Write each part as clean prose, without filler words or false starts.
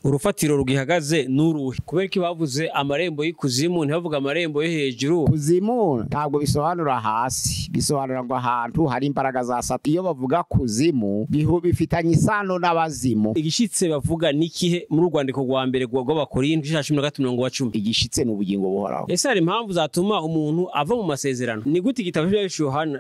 Urufatiro rugihagaze n'uruhe? Kubera ko bavuze amarembo y'ikuzimu ntibavuga amarembo yo hejuru. Kuzimu ntabwo bisobanura hasi, bisobanura ngo ahantu hari imbaraga za Satani. Iyo bavuga kuzimu bifitanye isano n'abazimu. Igishitse bavuga nikihe muri urwandiko rwa mbere rw'Abakorinto 13:10? Igishitse ni ubugingo buhoraho. Ese hari impamvu zatuma umuntu ava mu masezerano? Ni gute igitabo cya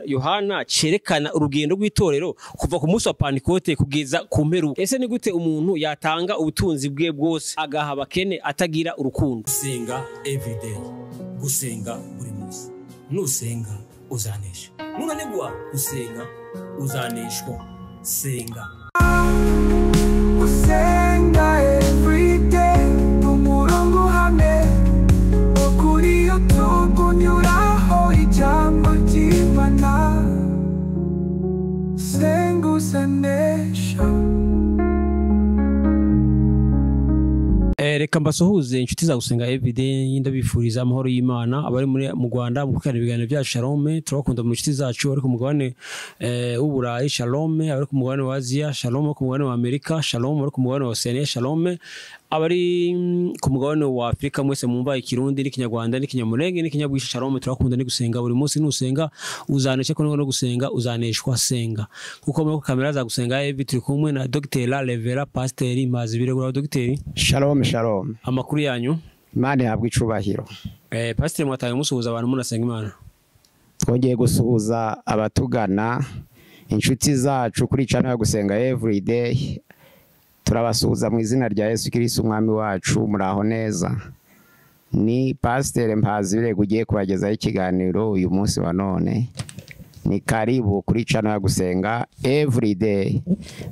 Yohana cerekana urugendo rw'itorero kuva ku munsi wa Pantekote kugeza ku mperuka? Ese ni gute umuntu yatanga ubutunzi bwe bwose agaha abakene atagira urukundo? Gusenga everyday, gusenga buri munsi. Nusenga uzanesha, nunanigwa gusenga uzaneshwa. Senga. Gusenga everyday, umurongo uhamye wo kuri YouTube unyuraho ijambo ry'Imana. Senga uzanesha. Reka mbasuhuze inshuti za Gusenga Everyday, ndabifuriza amahoro y'Imana. Abari mu Rwanda mukurikirana ibiganiro bya Shalom, turabakunda mu inshuti zacu. Abari ku mugabane w'Uburayi Shalom, abari ku mugabane wa Aziya Shalom, ku mugabane wa Amerika Shalom, abari ku mugabane wa Oceania Shalom, abari ku mugabane wa Afrika mwese mwumva ikirundi n'ikinyarwanda n'ikinyamurenge n'ikinyabwisha Shalom, turakunda ni gusenga buri munsi. Nusenga uzanesha, ko no gusenga uzaneshwa. Senga. Kuko muri kamera za Gusenga Everyday turi kumwe na Dr. Revera Pasteur Mpazibiregura. Dr. Shalom shalom. Amakuru yanyu? Imana ihabwe icubahiro. Pasteur, mwataye musuhuza abantu munasenga Imana. Twongeye gusuhuza abatugana, inshuti zacu kuri channel ya Gusenga Everyday. Turabasuhuza mu izina rya Yesu Kristo umwami wacu. Muraho neza. Ni Pasteur Mpazibirego ugiye kubagezaho ikiganiro uyu munsi wa none. Ni karibu kuri channel ya Gusenga Everyday.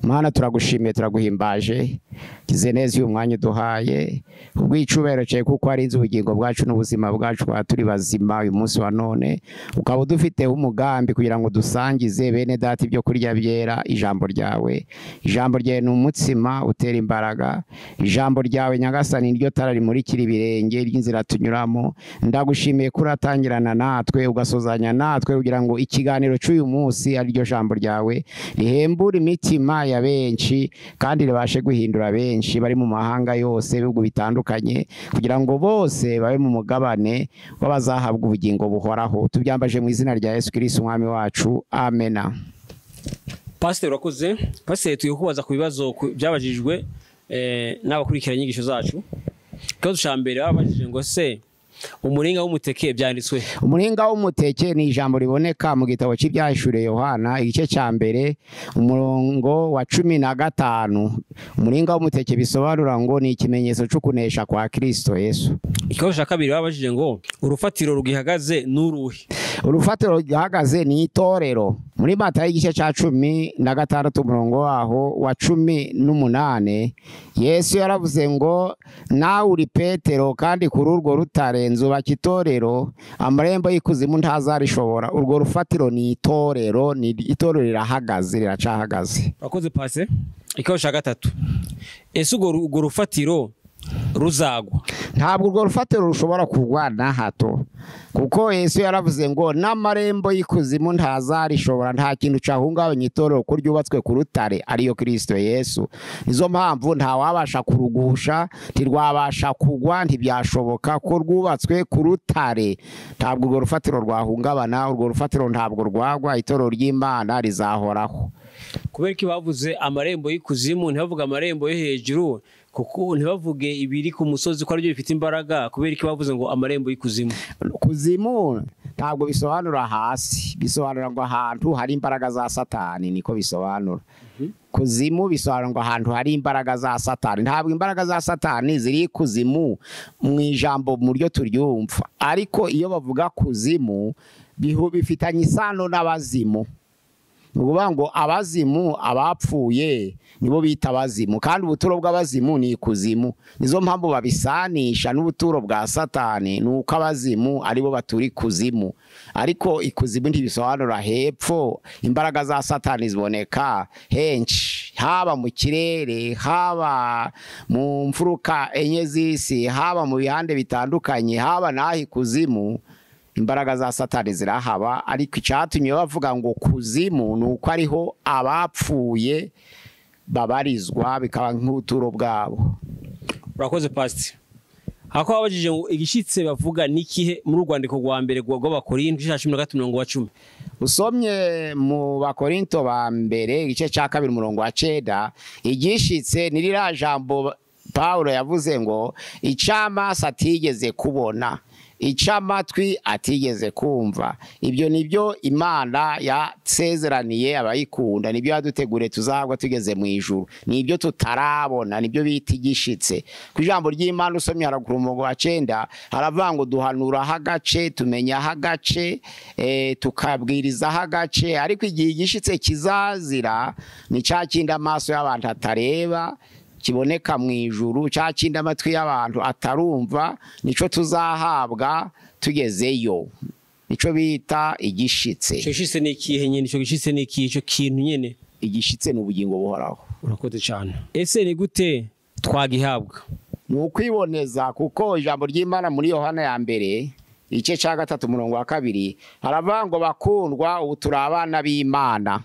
Mana, turagushimiye, turaguhimbaje. Kize neza uyu mwanya uduhaye ubwicubero cye, kuko ari inzu ubugingo bwacu n'ubuzima bwacu kwa turi bazima uyu munsi wa none, ukaba udufiteho umugambi kugira ngo dusangize bene data ibyo kurya byera, ijambo ryawe. Ijambo ryawe ni umutsima utera imbaraga. Ijambo ryawe Nyagasani niryo tara rimurikira ibirenge ry'inzira tunyuramo. Ndagushimiye ko uratangirana natwe ugasozanya natwe, kugira ngo ikiganiro cy'uyu munsi ari ryo jambo ryawe rihembura imitima ya benshi kandi ribashe guhindura benshi bari mu mahanga yose, ibihugu bitandukanye, kugira ngo bose babe mu mugabane w'abazahabwa ubugingo buhoraho. Tubyambaje mu izina rya Yesu Kristo umwami wacu, amena. Pastor, urakoze. Pastor, tugiye kubaza ku bibazo byabajijwe n'abakurikira inyigisho zacu. Ikibazo cya mbere babajije ngo se umuringa w'umuteke byanditswe? Umuringa w'umuteke ni ijambo riboneka mu gitabo cy'Ibyahishuriwe Yohana igice cya mbere umurongo wa 15. Umuringa w'umuteke bisobanura ngo ni ikimenyetso cyo kunesha kwa Kristo Yesu. Ikibazo cya kabiri babajije ngo urufatiro rugihagaze n'uruhe? Urufatiro rugihagaze ni itorero. Muri Matayo igice cya 16 umurongo waho wa 18, Yesu yaravuze ngo nawe uri Petero, kandi kuri urwo rutare nzubaka itorero, amarembo y'ikuzimu ntazarishobora. Urwo rufatiro ni itorero, ni itorero rirahagaze, riracahagaze. Urakoze pase. Ikibazo cya gatatu, ese urwo rufatiro ruzagwa? Ntabwo urwo rufatiro rushobora kugwa na hato, kuko Yesu yaravuze ngo n'amarembo y'ikuzimu ntazarishobora. Nta kintu cyahungabanya itorero ko ryubatswe ku rutare ariyo Kristo Yesu. Nizo mpamvu nta wabasha kurugusha, ntirwabasha kugwa, ntibyashoboka ko rwubatswe ku rutare. Ntabwo urwo rufatiro rwahungabana, urwo rufatiro ntabwo rwagwa, itorero ry'Imana rizahoraho. Kubera ko bavuze amarembo y'ikuzimu ntibavuga amarembo yo hejuru, kuko ntibavuge ibiri ku musozi ko aribyo bifite imbaraga, kubera ko bavuze ngo amarembo y'ikuzimu? Kuzimu ntabwo bisobanura hasi, bisobanura ngo ahantu hari imbaraga za Satani, niko bisobanura. Kuzimu bisobanura ngo ahantu hari imbaraga za Satani. Ntabwo imbaraga za Satani ziri kuzimu mu ijambo mu ryo turyumva, ariko iyo bavuga kuzimu bifitanye isano n'abazimu. Ni ukuvuga ngo abazimu abapfuye nibo bita abazimu, kandi ubuturo bw'abazimu ni ikuzimu. Nizo mpamvu babisanisha n'ubuturo bwa Satani, nuko abazimu aribo batura ikuzimu. Ariko ikuzimu ntibisobanura hepfo, imbaraga za Satani ziboneka henshi, haba mu kirere, haba mu mfuruka enye z'isi, haba mu bihande bitandukanye, haba n'aho ikuzimu. Imbaraga za Satani zirahaba, ariko icyatumye bavuga ngo kuzimu nuko ariho abapfuye babarizwa, bikaba nk'ubuturo bwabo. Urakoze pastor. Hako abajije ngo igishitse bavuga nikihe muri urwandiko rwa mbere rw'Abakorinto igice ca 13 umurongo wa 10. Usomye mu Bakorinto ba mbere igice cya 2 umurongo wa 9, igishitse ni ririya jambo Paulo yavuze ngo icamaso atigeze kubona, icamatwi atigeze kumva. Ibyo nibyo Imana yasezeraniye abayikunda, nibyo yaduteguriye tuzahabwa tugeze mu ijuru, nibyo tutarabona, nibyo bita igishitse. Ku ijambo ry'Imana usomye haraguru umurongo wa 9 haravuga ngo duhanuraho agace, tumenyaho agace, tukabwirizaho agace, ariko igihe igishitse kizazira ni cya kindi amaso y'abantu atareba kiboneka mu ijuru, cya kindi amatwi y'abantu atarumva, nico tuzahabwa tugezeyo, nico bita igishitse. Ico gishitse ni ikihe nyene? Ico gishitse ni ikihe? Ico kintu nyene igishitse ni ubugingo buhoraho. Urakoze cyane. Ese ni gute twagihabwa? Ni ukwiboneza, kuko ijambo ry'Imana muri Yohana ya mbere igice cya 3 umurongo wa 2 haravuga ngo bakundwa, ubu turi abana b'Imana,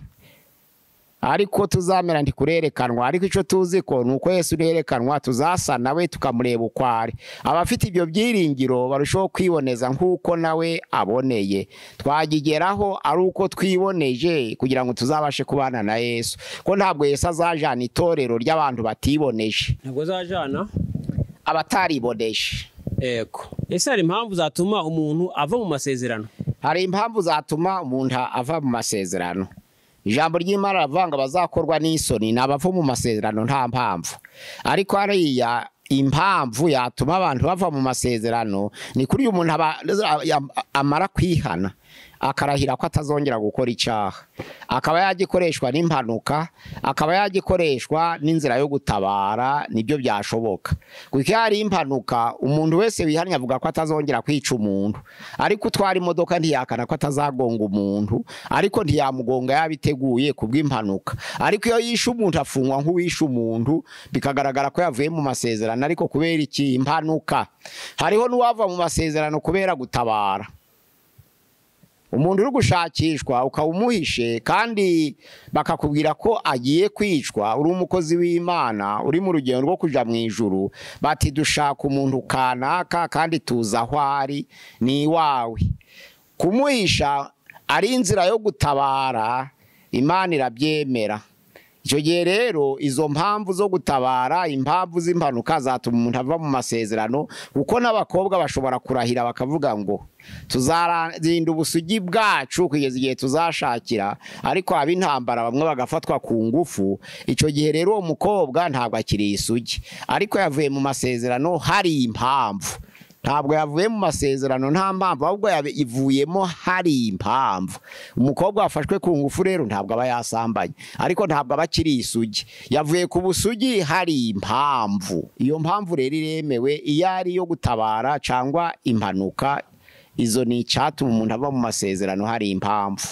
ariko tuzamera ntikurerekanwa, ariko ico tuzi ko nuko Yesu niherekanwa tuzasa nawe tukamureba uko ari. Abafite ibyo byiringiro barushaho kwiboneza nkuko nawe aboneye. Twagigeraho ari uko twiboneje kugira ngo tuzabashe kubana na Yesu, ko ntabwo Yesu azajana itorero ry'abantu batiboneje, ntabwo azajana abatariboneje. Ego. Ese hari impamvu zatuma umuntu ava mu masezerano? Hari impamvu zatuma umuntu ava mu masezerano. Ijambo ry'Imana rivuga ngo abazakorwa n'isoni ni abava mu masezerano nta mpamvu. Ariko hariya impamvu yatuma abantu bava mu masezerano ni kuri uyu muntu amara kwihana akarahira ko atazongera gukora icyaha, akaba yagikoreshwa n'impanuka, akaba yagikoreshwa n'inzira yo gutabara, nibyo byashoboka. Kuko hari impanuka umuntu wese wihannye avuga ko atazongera kwica umuntu, ariko utwara imodoka ntiyakana ko atazagonga umuntu, ariko ntiyamugonga yabiteguye kubw'impanuka. Ariko iyo yishe umuntu afungwa nk'uwishe umuntu, bikagaragara ko yavuye mu masezerano, ariko kubera iki? Impanuka. Hariho n'uwava mu masezerano kubera gutabara. Umuntu uri gushakishwa ukaba umuhishe kandi bakakubwira ko agiye kwicwa, uri umukozi w'Imana uri mu rugendo rwo kuja mu ijuru, bati dushaka umuntu kanaka kandi tuza aho ari ni iwawe. Kumuhisha ari inzira yo gutabara, Imana irabyemera. Icyo gihe rero izo mpamvu zo gutabara, impamvu z'impanuka zatuma umuntu ava mu masezerano, kuko n'abakobwa bashobora kurahira bakavuga ngo tuzarinda ubusugi bwacu kugeza igihe tuzashakira, ariko haba intambara bamwe bagafatwa ku ngufu. Icyo gihe rero uwo mukobwa ntabwo akiri isugi, ariko yavuye mu masezerano hari impamvu. Ntabwo yavuye mu masezerano nta mpamvu, ahubwo yavuyemo hari impamvu. Umukobwa wafashwe ku ngufu rero ntabwo aba yasambanye, ariko ntabwo aba akiri isugi, yavuye ku busugi hari impamvu. Iyo mpamvu rero iremewe, iyo ari iyo gutabara cyangwa impanuka, izo ni icyatuma umuntu ava mu masezerano hari impamvu.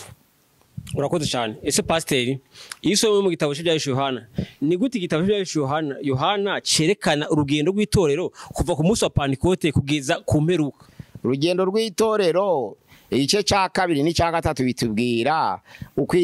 Urakoze cyane. Ese pasiteri, iyo usomye mu gitabo cy'Ibyahishuwe Yohana, ni gute igitabo cy'Ibyahishuwe Yohana cyerekana urugendo rw'itorero kuva ku munsi wa Pantekote kugeza ku mperuka? Urugendo rw'itorero igice cya 2 n'icya 3 bitubwira uko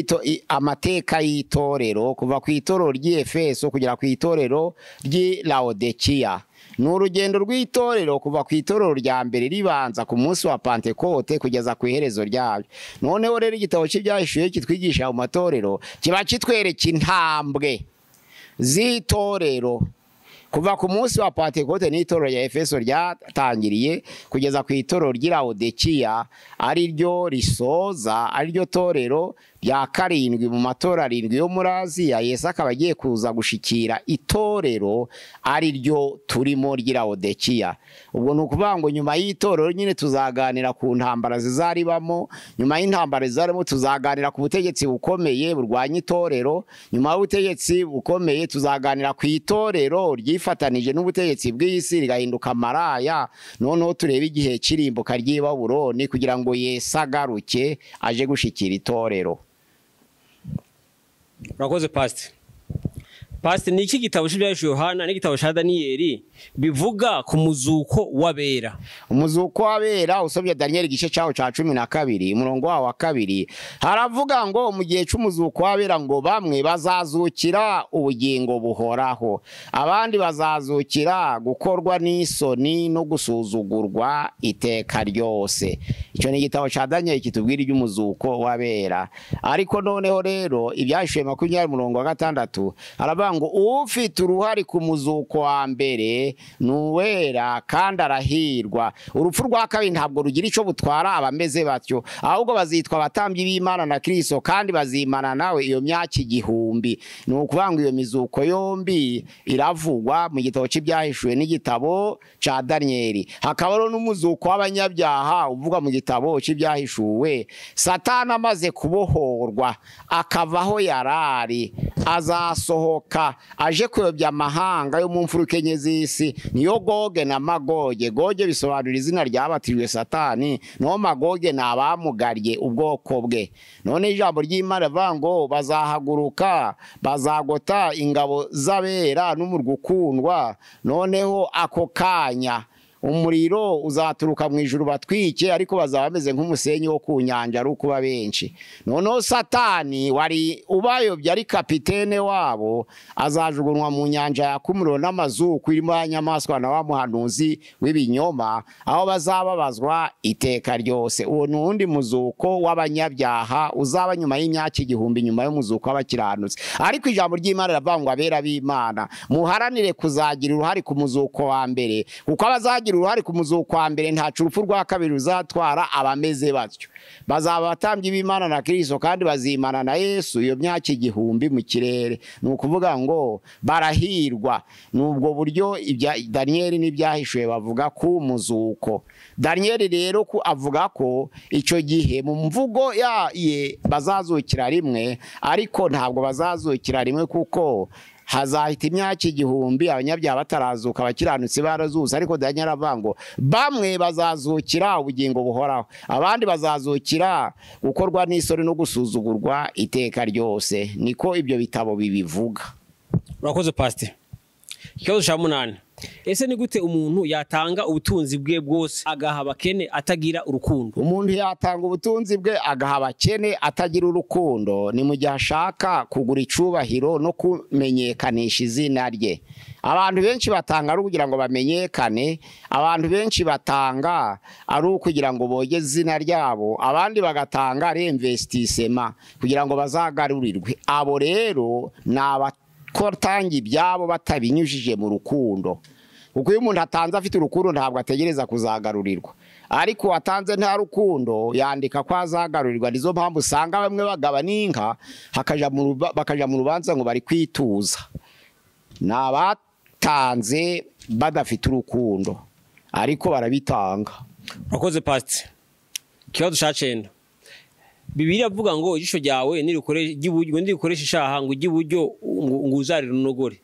amateka y'itorero kuva ku itorero ry'Efeso kugera ku itorero ry'i Laodikiya. Ni urugendo rw'itorero kuva ku itorero rya mbere ribanza ku munsi wa Pantekote kugeza ku iherezo ryayo. Noneho rero igitabo cy'Ibyahishuwe kitwigisha mu matorero kiba kitwereka intambwe z'itorero kuva ku munsi wa Pantekote n'itorero rya Efeso ryatangiriye kugeza ku itorero ry'i Laodikiya, ari ryo risoza, ari ryo torero rya 7 mu matorero 7 yo muri Aziya. Yesu akaba agiye kuza gushikira itorero ari ryo turimo ry'i Laodikiya. Ubwo ni ukuvuga ngo nyuma y'itorero nyine tuzaganira ku ntambara zizaribamo, nyuma y'intambara zizarimo tuzaganira ku butegetsi bukomeye burwanya itorero, nyuma y'ubutegetsi bukomeye tuzaganira ku itorero ryifatanije n'ubutegetsi bw'isi rigahinduka maraya. Noneho turebe igihe kirimbuka ry'i Babuloni kugira ngo Yesu agaruke aje gushikira itorero. Urakoze pastor. Pastor, ni iki gitabo c'Ibyahishuwe Yohana n'igitabo ca Daniyeli bivuga ku muzuko w'abera? Umuzuko w'abera, usomye Daniyeli igice cyawo cya 12 umurongo wawo wa 2, haravuga ngo mu gihe c'umuzuko w'abera ngo bamwe bazazukira ubugingo buhoraho, abandi bazazukira gukorwa n'isoni no gusuzugurwa iteka ryose. Icyo ni igitabo ca Daniyeli kitubwira iby'umuzuko w'abera. Ariko noneho rero Ibyahishuwe 20 umurongo wa 6 haravuga ngo ufite uruhare ku muzuko wa mbere ni uwera kandi arahirwa. Urupfu rwa kabiri ntabwo rugira icyo butwara abameze batyo, ahubwo bazitwa abatambyi b'Imana na Kristo kandi bazimana nawe iyo myaka 1000. Ni ukuvuga ngo iyo mizuko yombi iravugwa mu gitabo c'Ibyahishuwe n'igitabo ca Daniyeli. Hakaba rero n'umuzuko w'abanyabyaha uvugwa mu gitabo c'Ibyahishuwe. Satani amaze kubohorwa akavaho yarari, azasohoka aje kuyobya amahanga yo mu mfuruka enye z'isi, niyo Goge na Magoge. Goge bisobanura izina ryabatijwe Satani, no Magoge ni abamugarye ubwoko bwe. None ijambo ry'Imana rivuga ngo bazahaguruka bazagota ingabo z'abera n'umurwa ukundwa, noneho ako kanya umuriro uzaturuka mu ijuru batwike, ariko bazaba bameze nk'umusenyi wo ku nyanja ari ukuba benshi. Noneho Satani wari ubayobye ari kapitene wabo azajugunywa mu nyanja yaka umuriro n'amazuku irimo ya nyamaswa na wa muhanuzi w'ibinyoma, aho bazababazwa iteka ryose. Uwo ni uwundi muzuko w'abanyabyaha uzaba nyuma y'imyaka 1000 nyuma y'umuzuko w'abakiranutsi. Ariko ijambo ry'Imana riravuga ngo abera b'Imana muharanire kuzagira uruhare ku muzuko wa mbere, kuko abazagira uruhare ku muzuko wa mbere ntacu urupfu rwa kabiri ruzatwara abameze batyo. Bazaba abatambyi b'Imana na Kristo kandi bazimana na Yesu iyo myaka 1000 mu kirere. Ni ukuvuga ngo barahirwa. Nubwo buryo Daniyeli n'Ibyahishuwe bavuga ku muzuko. Daniyeli rero ku avuga ko icyo gihe mu mvugo ye bazazukira rimwe, ariko ntabwo bazazukira rimwe kuko hazahita imyaka 1000 abanyabyaha batarazuka, abakiranutsi barazuza. Ariko Daniel aravuga ngo bamwe bazazukira ubugingo buhoraho, abandi bazazukira gukorwa n'isoni no gusuzugurwa iteka ryose. Niko ibyo bitabo bibivuga. Urakoze Pastor. Ikibazo ca 8, ese ni gute umuntu yatanga ubutunzi bwe bwose agaha abakene atagira urukundo? Umuntu yatanga ubutunzi bwe agaha abakene atagira urukundo ni mu gihe ashaka kugura icubahiro no kumenyekanisha izina rye. Abantu benshi batanga ari ukugira ngo bamenyekane, abantu benshi batanga ari ukugira ngo bogeze izina ryabo, abandi bagatanga ari investissement kugira ngo bazagarurirwe. Abo rero ni abatanga ibyabo batabinyujije mu rukundo. Kuko iyo umuntu atanze afite urukundo ntabwo ategereza kuzagarurirwa, ariko atanze nta rukundo yandika ko azagarurirwa. Nizo mpamvu usanga bamwe bagaba n'inka bakaja mu rubanza ngo bari kwituza. Ni abatanze badafite urukundo ariko barabitanga. Urakoze Pastor. Ikibazo ca 9, Bibiliya avuga ngo ijisho ryawe nirikoresha ishaha ngo ujye iburyo ngo uzarire unogore.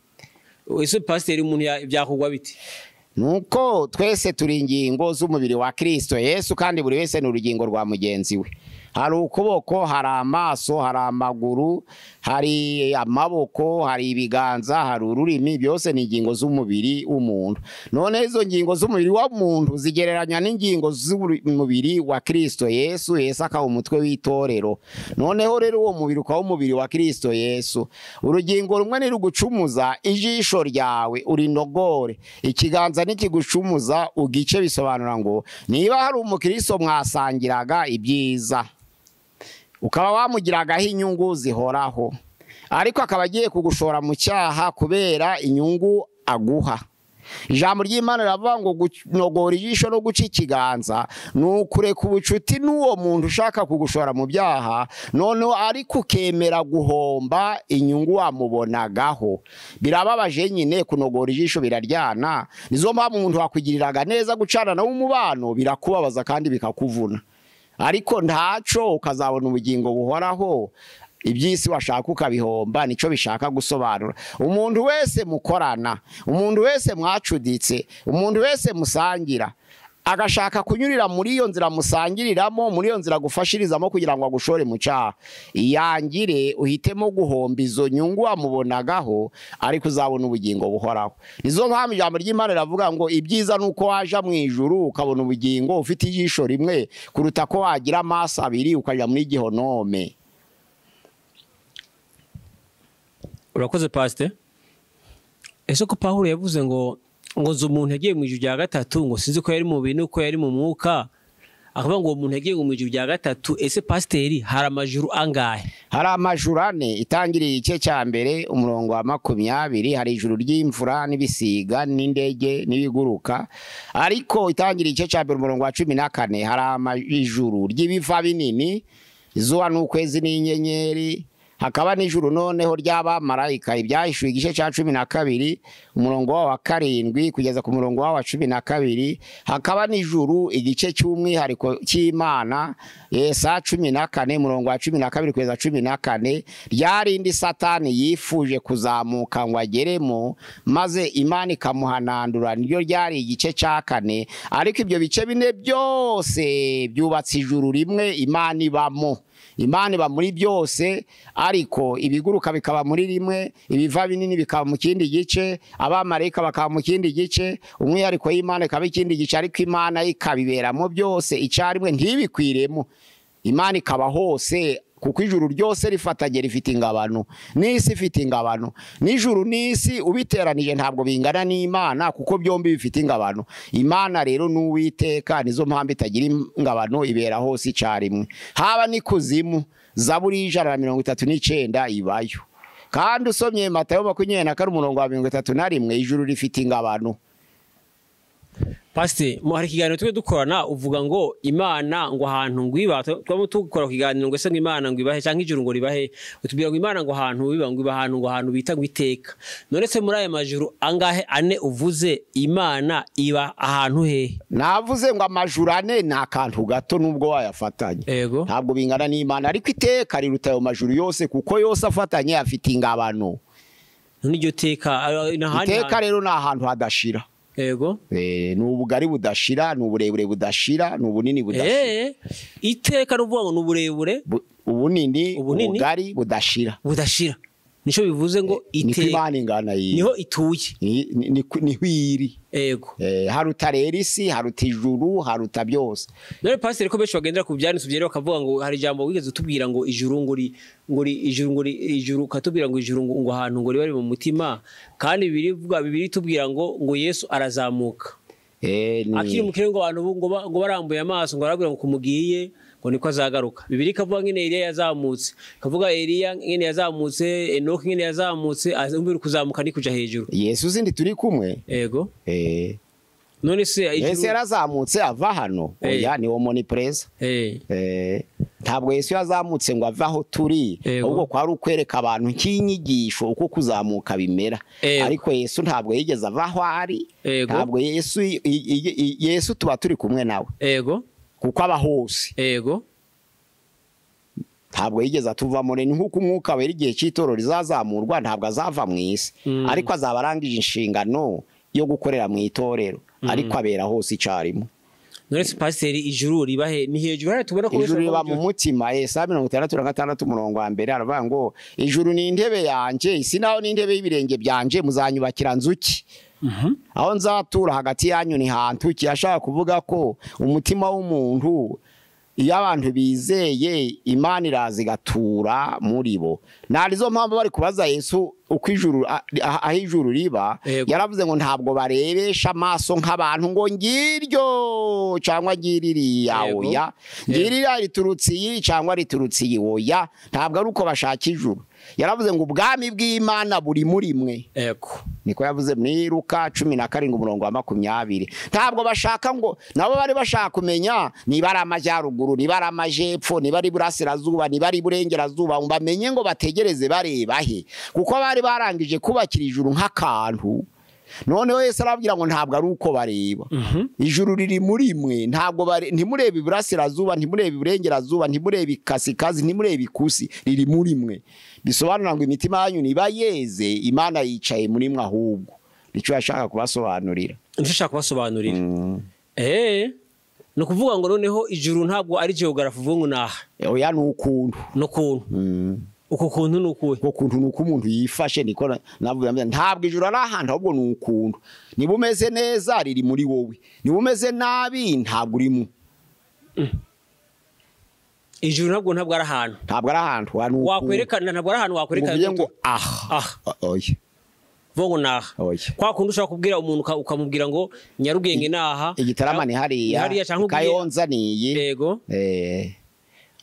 Ese Pastor, umuntu byakugwa bite? Nuko twese turi ingingo z'umubiri wa Kristo Yesu, kandi buri wese ni urugingo rwa mugenzi we. Hari ukuboko, hari amaso, hari amaguru, hari amaboko, hari ibiganza, hari ururimi, byose ni ingingo z'umubiri w'umuntu. None izo ngingo z'umubiri w'umuntu zigereranywa n'ingingo z'umubiri wa Kristo Yesu. Yesu akaba umutwe w'itorero. Noneho rero uwo mubiri ukaba umubiri wa Kristo Yesu. Urugingo rumwe nirugucumuza, ijisho ryawe urinogore, ikiganza nikigucumuza ugice. Bisobanura ngo niba hari umukristo mwasangiraga ibyiza ukaba wamugiragaho inyungu zihoraho, ariko akaba agiye kugushora mu cyaha kubera inyungu aguha. Ijambo ry'Imana riravuga ngo kunogora ijisho no guca ikiganza ni ukureka ubucuti n'uwo muntu ushaka kugushora mu byaha, noneho ariko ukemera guhomba inyungu wamubonagaho. Birababaje nyine, kunogora ijisho biraryana. Nizo mpamvu umuntu wakwigiriraga neza gucana nawe umubano birakubabaza kandi bikakuvuna, ariko ntaco ukazabona ubugingo buhoraho. Iby'isi washaka ukabihomba. Nico bishaka gusobanura. Umuntu wese mukorana, umuntu wese mwacuditse, umuntu wese musangira, Agashaka kunyurira muri iyo nzira musangiriramo, muri iyo nzira gufashirizamo kugira ngo agushore mu cyaha. Iyangire uhitemo guhomba izo nyungu wamubonagaho, ariko uzabona ubugingo buhoraho. Nizo mpamvu ijambo ry'Imana riravuga ngo ibyiza ni uko waja mu ijuru ukabona ubugingo ufite ijisho rimwe, kuruta ko wagira amaso abiri ukajya muri gihonome. Urakoze pastor. Ese ko Pawulo yavuze ngo nzi umuntu yagiye mu ijuru rya gatatu, ngo sinzi ko yari mu bintu ko yari mu mwuka, akavuga ngo uwo muntu yagiye mu ijuru rya gatatu. Ese pasiteri hari amajuru angahe? Hari amajuru ane. Itangiriye igice cya mbere umurongo wa 20, hari ijuru ry'imvura n'ibisiga n'indege n'ibiguruka. Ariko itangiriye igice cya mbere umurongo wa 14, hari ijuru ry'ibiva binini, izuba n'ukwezi n'inyenyeri. Hakaba n'ijuru noneho ry'abamarayika. Ibyahishuwe igice cya 12 umurongo wa 7 kugeza ku murongo wa 12. Hakaba n'ijuru igice cy'umwihariko cy'Imana, Yesaya 14 umurongo wa 12 kugeza 14, ryarindi Satani yifuje kuzamuka ngo ageremo, maze Imana ikamuhanandura. Niryo ryari igice cya 4. Ariko ibyo bice bine byose byubatse ijuru rimwe Imana ibamo. Imana iba muri byose, ariko ibiguruka bikaba muri rimwe, ibiva binini bikaba mu kindi gice, abamarayika bakaba mu kindi gice, umwihariko y'Imana ikaba ikindi gice, ariko Imana ikabiberamo byose icyarimwe ntibikwiremo. Imana ikaba hose, kuko ijuru ryose rifatanye rifite ingabano, n'isi ifite ingabano. N'ijuru n'isi ubiteranije ntabwo bingana n'Imana, kuko byombi bifite ingabano. Imana rero n'Uwiteka, nizo mpamvu itagira ingabano, ibera hose icyarimwe. Haba n'ikuzimu, Zaburi 139 ibayo. Kandi usomye Matayo 24 umurongo wa 31, ijuru rifite ingabano. Pastor, mu hari ikiganiro twe dukorana uvuga ngo Imana ngo ahantu ngwiba, twaba tukora ikiganiro ngo ese ngo Imana ngo ibahe cyangwa ijuru ngo ribahe, utubwira ngo Imana ngo ahantu biba ngo iba ahantu ngo ahantu bita ngo iteka. None se muri aya majuru angahe ane uvuze Imana iba ahantu hehe? Navuze ngo amajuru ane ni akantu gato nubwo wayafatanye. Ntabwo bingana n'Imana, ariko iteka riruta ayo majuru yose, kuko yose afatanye afite ingabano. None iryo teka iteka rero ni ahantu hadashira. Ego. Ni ubugari budashira, ni uburebure budashira, ni ubunini budashira. Iteka ruvuga ngo ni uburebure, ubunini, ubugari budashira. Budashira. Nico bivuze ngo iteka. Niko Imana ingana iyi. Niho ituye. Niho iri. Ego. Haruta rero isi, haruta ijuru, haruta byose. None pastor ko benshi bagendera ku byanditswe byera bakavuga ngo hari ijambo wigeze utubwira ngo ijuru ngo ijuru ngo ijuru, katubwira ngo ijuru ngo ahantu ngo riba mu mutima, kandi birivuga bibiri tubwira ngo Yesu arazamuka. Akiri mu kirere ngo abantu ngo barambuye amaso ngo arabwira ngo kumugiye ngo niko azagaruka. Bibiri kavuga ngene Eliya yazamutse, kavuga Eliya ngene yazamutse, Enoki ngene yazamutse, azumbira kuzamuka ni kuja hejuru. Yesu zindi turi kumwe. Ego. None se Yesu yarazamutse ava hano. Oya ni omnipresent. Ntabwo Yesu yazamutse ngo ave aho turi, ahubwo kwari ukwereka abantu nk'inyigisho uko kuzamuka bimera. Ariko Yesu ntabwo yigeze ava aho ari. Ntabwo Yesu tuba turi kumwe nawe. Ego. Kuko aba hose. Ego. Ntabwo yigeze atuvamo. Ni nkuko umwuka wera igihe cy'itorero rizazamurwa ntabwo azava mu isi, ariko azaba arangije inshingano yo gukorera mu itorero, ariko abera hose icyarimwe. None se pasiteri ijuru ribahe? Ni hejuru hari tubona ko ijuru riba mu mutima. Yesaya 66 umurongo wa mbere aravuga ngo ijuru ni intebe yanje, isi naho ni intebe y'ibirenge byanje, muzanyubakira nzuki? Aho nzatura hagati yanyu ni hantu ki? Ashaka kuvuga ko umutima w'umuntu iyo abantu bizeye Imana iraza igatura muri bo. Narizo mpamvu bari kubaza Yesu uko ijuru aho ijuru riba, yaravuze ngo ntabwo barebesha amaso nk'abantu ngo ngiryo cyangwa ngiririya, oya ngiririya riturutse iyi cyangwa riturutse iyi, oya ntabwo ari uko bashaka ijuru. Yaravuze ngo ubwami bw'Imana buri muri mwe. Ego. Niko yavuze muri Luka 17 umurongo wa 20. Ntabwo bashaka ngo nabo bari bashaka kumenya niba ari amajyaruguru, niba ari amajepfo, niba ari burasirazuba, niba ari burengerazuba, ngo bamenye ngo bategereze bareba he, kuko bari barangije kubakira ijuru nk'akantu. Noneho Yesu arababwira ngo ntabwo ari uko bareba. Ijuru riri muri mwe, ntabwo ntimurebe iburasirazuba, ntimurebe iburengerazuba, ntimurebe ikasikazi, ntimurebe ikusi, riri muri mwe. Bisobanura ngo imitima yanyu niba yeze, Imana yicaye muri mwe ahubwo. Nicyo yashaka kubasobanurira. Nicyo ashaka kubasobanurira. Ni ukuvuga ngo noneho ijuru ntabwo ari geography uvuga ngo naha. Oya, ni ukuntu. Ni ukuntu. Uko kuntu ni ukuhe? Uko kuntu ni uko umuntu yifashe. Niko navuga, ntabwo ijuru ari ahantu, ahubwo ni ukuntu. Niba umeze neza riri muri wowe, niba umeze nabi ntabwo urimo. Ijuru ntabwo ari ahantu. Ntabwo ari ahantu, ni ukuntu. Wakwerekana, ntabwo ari ahantu wakwerekana. Uvuge ngo aha. Aha. Oya. Vuga ngo naha. Oya. Kwa kundi ushobora kubwira umuntu ukamubwira ngo Nyarugenge naha. Igitarama ni hariya. Hariya cyangwa Kayonza ni iyi. Yego.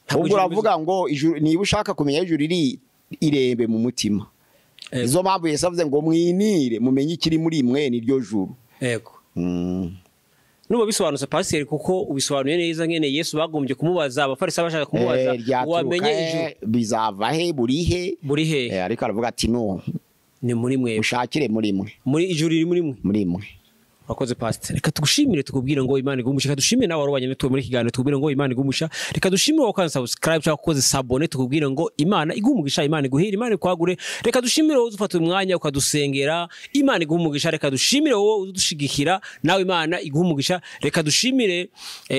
Ntabwo Ubwo ijuru uravuga ngo ijuru, niba ushaka kumenya ijuru riri, irembe mu mutima. Izo mpamvu Yesu avuze ngo mwinire mumenye ikiri muri mwe niryo juru. Yego. Nuba bisobanutse, pasiteri, kuko ubisobanuye neza ngene Yesu bagombye kumubaza, abafarisi bashaka kumubaza Ryaturuka wamenye ijuru he, bizava he, buri he? Buri he? Ariko aravuga ati no, Ni muri mwe. mushakire muri mwe. Muri ijuru riri muri mwe. Muri mwe. Wakoze, pasiteri. Reka tugushimire, tukubwire ngo Imana iguhe umugisha. Reka dushimire nawe warubanye natwe muri iki kiganiro, tukubwire ngo Imana iguhe umugisha. Reka dushimire wowe ukanze subscribe cyangwa ukoze s'abonner, tukubwire ngo Imana iguhe umugisha, Imana iguhire, Imana ikwagure. Reka dushimire wowe uzufata umwanya ukadusengera, Imana iguhe umugisha. Reka dushimire wowe udushigikira, nawe Imana iguhe umugisha. Reka dushimire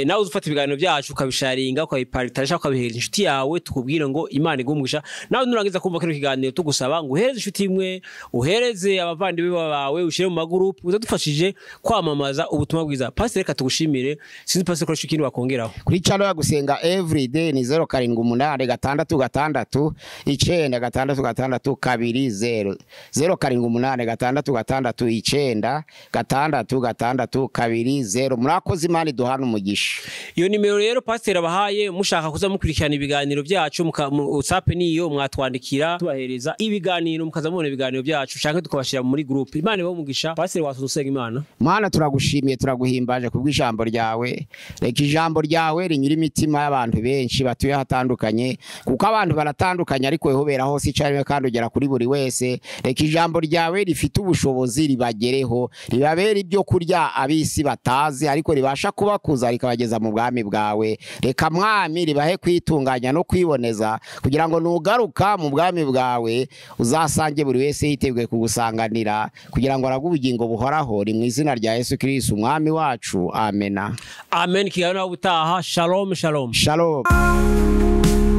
nawe uzufata ibiganiro byacu ukabisharinga, ukabiparitaje, ukabihereza inshuti yawe, tukubwire ngo Imana iguhe umugisha. Nawe nurangiza kumva kino kiganiro, tugusaba ngo uhereze inshuti imwe, uhereze abavandimwe bawe, ushyire mu magurupe, uzadufashije kwamamaza ubutumwa bwiza. Pasiteri, reka tugushimire. Sinzi, pasiteri, koresha ikindi wakongeraho. Kuri channel ya Gusenga Everyday ni 078666966620, 078666966620. Murakoze, Imana iduhana umugisha. Iyo nimero rero pasiteri abahaye, mushaka kuza mukurikirana ibiganiro byacu, WhatsApp niyo mwatwandikira, tubahereza ibiganiro, mukaza mubona ibiganiro byacu canke tukabashira muri group. Imana ibahe umugisha. Pasiteri, wasoza usenga Imana. Mana, turagushimiye, turaguhimbaje kubw'ijambo ryawe. Reka ijambo ryawe rinyura imitima y'abantu benshi batuye ahatandukanye, kuko abantu baratandukanye, ariko weho ubera hose icyarimwe kandi ugera kuri buri wese. Reka ijambo ryawe rifite ubushobozi ribagereho, ribabere ibyo kurya ab'isi batazi, ariko ribasha kubakuza rikabageza mu bwami bwawe. Reka Mwami ribahe kwitunganya no kwiboneza, kugira ngo nugaruka mu bwami bwawe uzasange buri wese yiteguye kugusanganira, kugira ngo aragwe ubugingo buhoraho. Ni mu izina rya Yesu Kristo umwami wacu, amena. Amen. Kiganiro nawe ubutaha. Shalom, shalom. Shalom.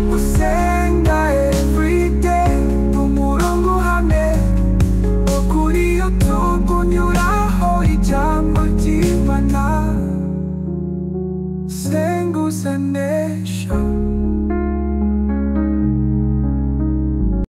Gusenga everyday, umurongo uhamye wo kuri YouTube unyuraho ijambo ry'Imana. Senga usanesha.